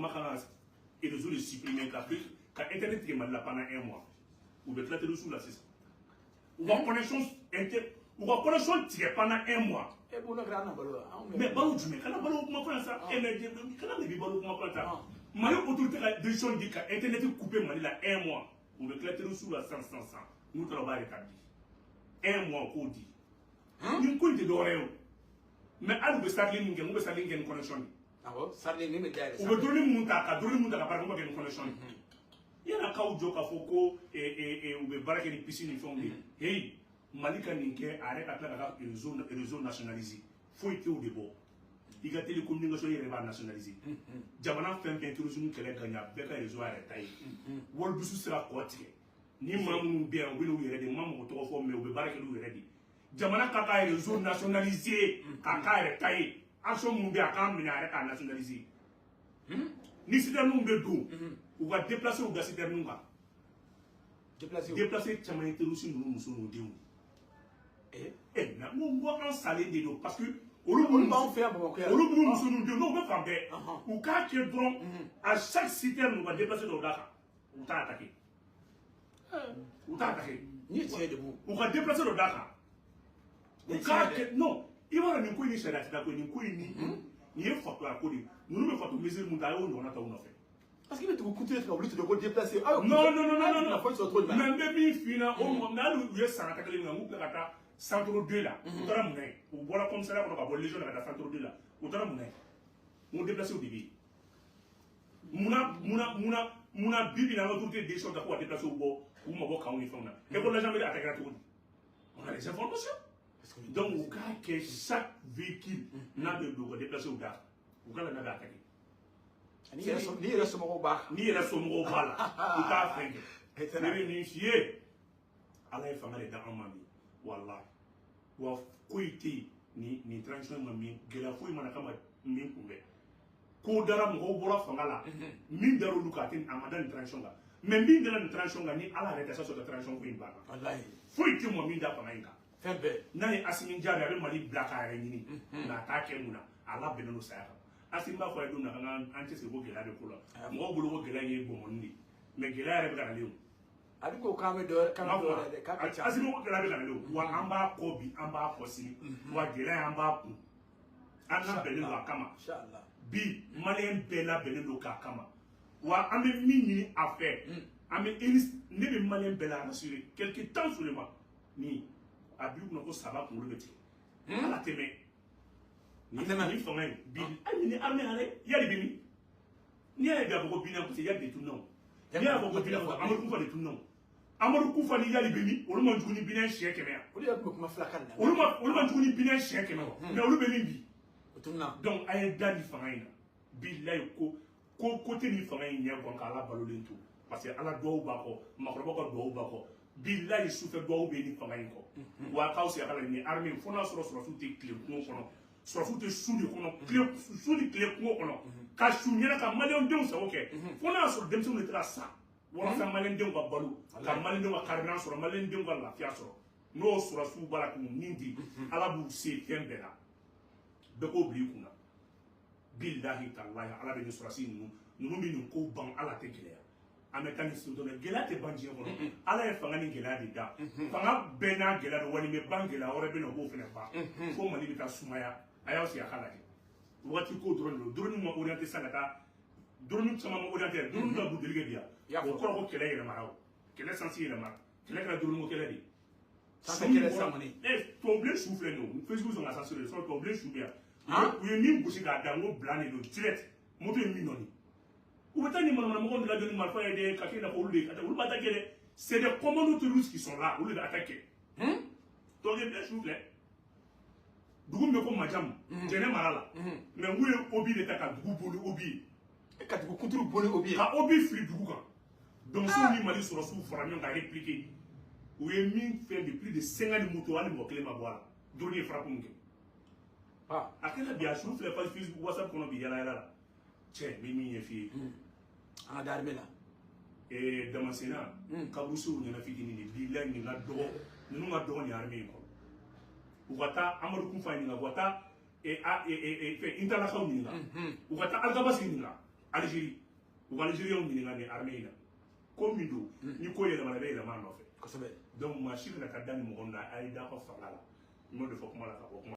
gouvernement kan ka réseau de supprimer ka internet tigɛ Mali la pendant un mois. U bɛ tila terroriste la sisan, u ka connexion inter, u ka connexion tigɛ pendant un mois. E b'o kɛra an na balo la anw. Mais balo jumɛn? Kana balo kuma fɔ yan sa. E mais kana de bi balo kuma fɔ yan sa. Mali autorité ka décision di ka internet couper Mali la un mois, u bɛ tila terroriste la sisan sisan sisan. N'u taara, u b'a rétablir. Un mois, u k'o di. Nin ko in tɛ dɔwɛrɛ ye o. Mais hali u bɛ Starlink min kɛ, n k'u bɛ Starlink kɛ ni connexion de ye. Awɔ, Starlink min bɛ dayɛlɛ. U bɛ drone minnu ta, ka drone minnu ta ka baara kɛ, u b'a kɛ ni connexion de ye. Yala k'aw jɔ k'a fɔ ko u bɛ baara kɛ ni puce ni fɛnw de ye. Hey, Mali ka nin kɛ, a yɛrɛ ka tila ka réseau nationaliser, foyi tɛ o de bɔ. I ka télécommunication, i yɛrɛ b'a nationaliser. Jamana fɛn fɛn terrorisme kɛlɛ gagné, a bɛɛ ka réseau yɛrɛ ta ye. Waridusu sera kɔ tigɛ ni maa minnu bɛ yan, u bɛ n'u yɛrɛ de, n ma mɔgɔ tɔgɔ fɔ, mais u bɛ baara kɛ n'u yɛrɛ de. Jamana ka réseau nationaliser k'a k'a yɛrɛ ta ye. Action minnu bɛ yen, a k'a minɛ, a yɛrɛ k'a nationaliser. Ni citerne bɛ don, u ka déplacer, u ka citerne kan. Déplacé. Déplacé caman ye terroriste ninnu muso n'u denw. Eh. Ɛ na n ko an salen de don, parce que olu Olu b'anw fɛ yan Bamakɔ yan. Olu b'u muso n'u denw, n'o bɛ fan bɛɛ. U k'a kɛ dɔrɔn, à chaque citerne, u ka déplacé dɔw d'a kan, u t'a attaquer, u t'a attaquer. Ni ye tiɲɛ de bu. U ka déplacé dɔ d'a kan, u k'a kɛ. Non, i b'a dɔn, nin ko in ni sariya tɛ taa koyi. Nin ko in ni nin ye fatɔya ko de ye. Ninnu bɛ fatɔ mesure mun ta, a y'o ɲɔgɔnna ta u nɔfɛ. Parce que i bɛ tugu kutu ka olu tigɛ ko déplacé. Aw. Non, non, non, non, non. Nafolo sɔrɔ cogo jumɛn? Mais n bɛ min f'i ɲɛna, o mɔgɔ, mais hali u ye sangata kelen min kɛ, n k'u tila ka taa centre 2 la, u taara mun na ye? U bɔra commissariat kɔnɔ ka bɔ légion na ka taa centre 2 la, u taara mun na ye? N ko déplacé de bɛ yen. Munna, munna, munna, munna bi bi in na, an ka autorité décision ta ko ka déplacé bɔ k'u mabɔ camp ni fɛnw na? École de la gendarmerie attaquera cogo di? On a les informations. Donc u k'a kɛ, chaque véhicule n'a bɛ don, u ka déplacé da kan, u kana n'a bɛ attaquer. N'i yɛrɛ somɔgɔw b'a kan. N'i yɛrɛ somɔgɔw b'a la, u k'a fɛn kɛ. Ne bɛ nin f'i ye, Ala ye fanga de da an ma bi, walahi. Wa foyi tɛ yen ni nin transition ma min gɛlɛya foyi mana kama min kunbɛn. Ko dara mɔgɔw bɔra fanga la, min dara olu kan, a tɛ, a ma da nin transition kan. Mais min dara nin transition kan, ni Ala yɛrɛ tɛ sa sɔrɔ transition ko in banna. Walahi. Foyi tɛ mɔgɔ min da fanga in kan. Fɛn bɛɛ. N'a ye Asimi jaabi, a bɛ Mali bila k'a yɛrɛ ɲini, nka a t'a kɛ mun na? A labɛnnen don saya kama. Asimi b'a fɔ a ye don min na k'an ka an cɛsiri ko gɛlɛya bɛ ko la, mɔgɔw bolo ko gɛlɛya in ye bɔnbɔnni de ye, mais gɛlɛya yɛrɛ bɛ ka nalen o. A bɛ ko k'an bɛ dɔ wɛrɛ, k'an bɛ dɔ wɛrɛ dɛ, k'a ka ca. Asimi ko gɛlɛya bɛ ka nalen o. Wa an b'a kɔ bi, an b'a kɔ sini, wa gɛlɛya an b'a kun, an labɛnnen don a kama. Inshallah. Bi maliyɛn bɛɛ labɛnnen don k'a kama. Wa an bɛ min ɲini a fɛ, an bɛ ne bɛ maliyɛn bɛɛ la rassurer quelque temps seulement, ni a b'i kunna ko saba kunkolo bɛ tigɛ, ala tɛmɛ ni ni fanga in bi. Hali ni armée yɛrɛ yali bi min, n'i y'a ye k'a fɔ ko Bina, parce que Yali de tununa o. N'i y'a fɔ ko Bina, Amadu Kufa de tununa o. Amadu Kufa ni Yali bɛ min, olu ma jugu ni Bina siɲɛ 100 yan. Olu yɛrɛ tun bɛ kuma filakan na. Olu ma jugu ni Bina siɲɛ 100 wa, mais olu bɛ min bi? O tununa. Donc a ye da ni fanga in na. Bilayi, ko tɛ nin fanga in ɲɛ gan k'Ala balolen to, parce que Ala duwawu b'a kɔ, maakɔrɔbaw ka duwawu b'a kɔ. Bilayi, sufɛ duwawu bɛ nin fanga in kɔ. Wa k'aw sigi a ka la nin armée, fo n'a sɔrɔ sɔrɔsiw tɛ tile kungo kɔnɔ, sɔrɔsiw tɛ su de kɔnɔ, tile su ni tile kungo kɔnɔ ka su ɲɛna ka maliyɛndenw sago kɛ, fo n'a sɔrɔ denmisɛnninw de tɛ ka sa walasa maliyɛndenw ka balo, ka maliyɛndenw ka carburant sɔrɔ, maliyɛndenw ka lafiya sɔrɔ. N'o sɔrɔsiw b'a la k'u nin di, Ala b'u se fɛn bɛɛ la. Bɛɛ k'o bila i kunna. Bilahi talahi, Ala bɛ nin sɔrɔsi ninnu bɛ nin ko ban. Ala tɛ gɛlɛya, an bɛ taa nin so dɔn. Gɛlɛya tɛ ban diɲɛ kɔnɔ. Ala ye fanga ni gɛlɛya de da, fanga bɛɛ n'a gɛlɛya don. Wa nin bɛ ban, gɛlɛya wɛrɛ bɛ na, o b'o fana ban, fo Mali bɛ taa sumaya. A y'aw sigi a k'a lajɛ, wagati ko dɔrɔn de don. Drone ma orienté sisan ka taa, drone caman ma orienté, drone ka budeli kɛ bi yan. O kɔrɔ ko kɛlɛ yɛlɛmara, o kɛlɛ sens yɛlɛmara, kɛlɛ kɛra drone ko kɛlɛ de ye. Sanfɛ kɛlɛ sisan kɔni. Ee, tubabubilen su filɛ nin ye, Facebook sɔn ka censurer, sɔrɔ tubabubilen su bɛ yan. U ye min gosi k'a da, n ko bila de don direct, moto ye min nɔni. U bɛ taa ni manamana mɔgɔw de lajɔ ni marifa ye dɛ, ka kɛ i n'a fɔ olu de ka taa, olu b'a attaquer dɛ. C'est des commandos terroristes qui sont là, olu de bɛ attaquer. Tubabubilen su filɛ, dugu min bɛ ko Majamu, Jɛnɛ mara la, mais n k'u ye obus de ta ka dugu boli, obus ye. Ka dugu kunturu boli obus ye. Ka obus fili dugu kan. Donsow ni Mali sɔrɔsiw fara ɲɔgɔn kan répliquer. U ye min fɛn de, plus de 50 moto, hali mɔgɔ kelen ma bɔ a la. Drone ye frappe min kɛ, a kɛra bi, a su filɛ page Facebook, WhatsApp kɔnɔ bi, yala yala la. Cɛ, n bɛ min ɲɛf'i ye. An ka da armée la. Ee, Damasena kaburusow ɲɛna fitinin de bilayi. Nin ka dɔgɔ, ninnu ka dɔgɔ nin armée in kɔnɔ. U ka taa Amadu Kufa ɲininka, u ka taa fɛn Intalakaw ɲininka, u ka taa Alikabasi ɲininka. Algérie, u ka Algériens ɲininka nin armée in na ko min don, ni ko yɛlɛmana, i bɛ yɛlɛma a nɔfɛ. Kosɛbɛ. Donc maa si kana taa da ni mɔgɔ min na, a ye da aw ka fanga la. N y'o de fɔ kuma la ka bɔ kuma.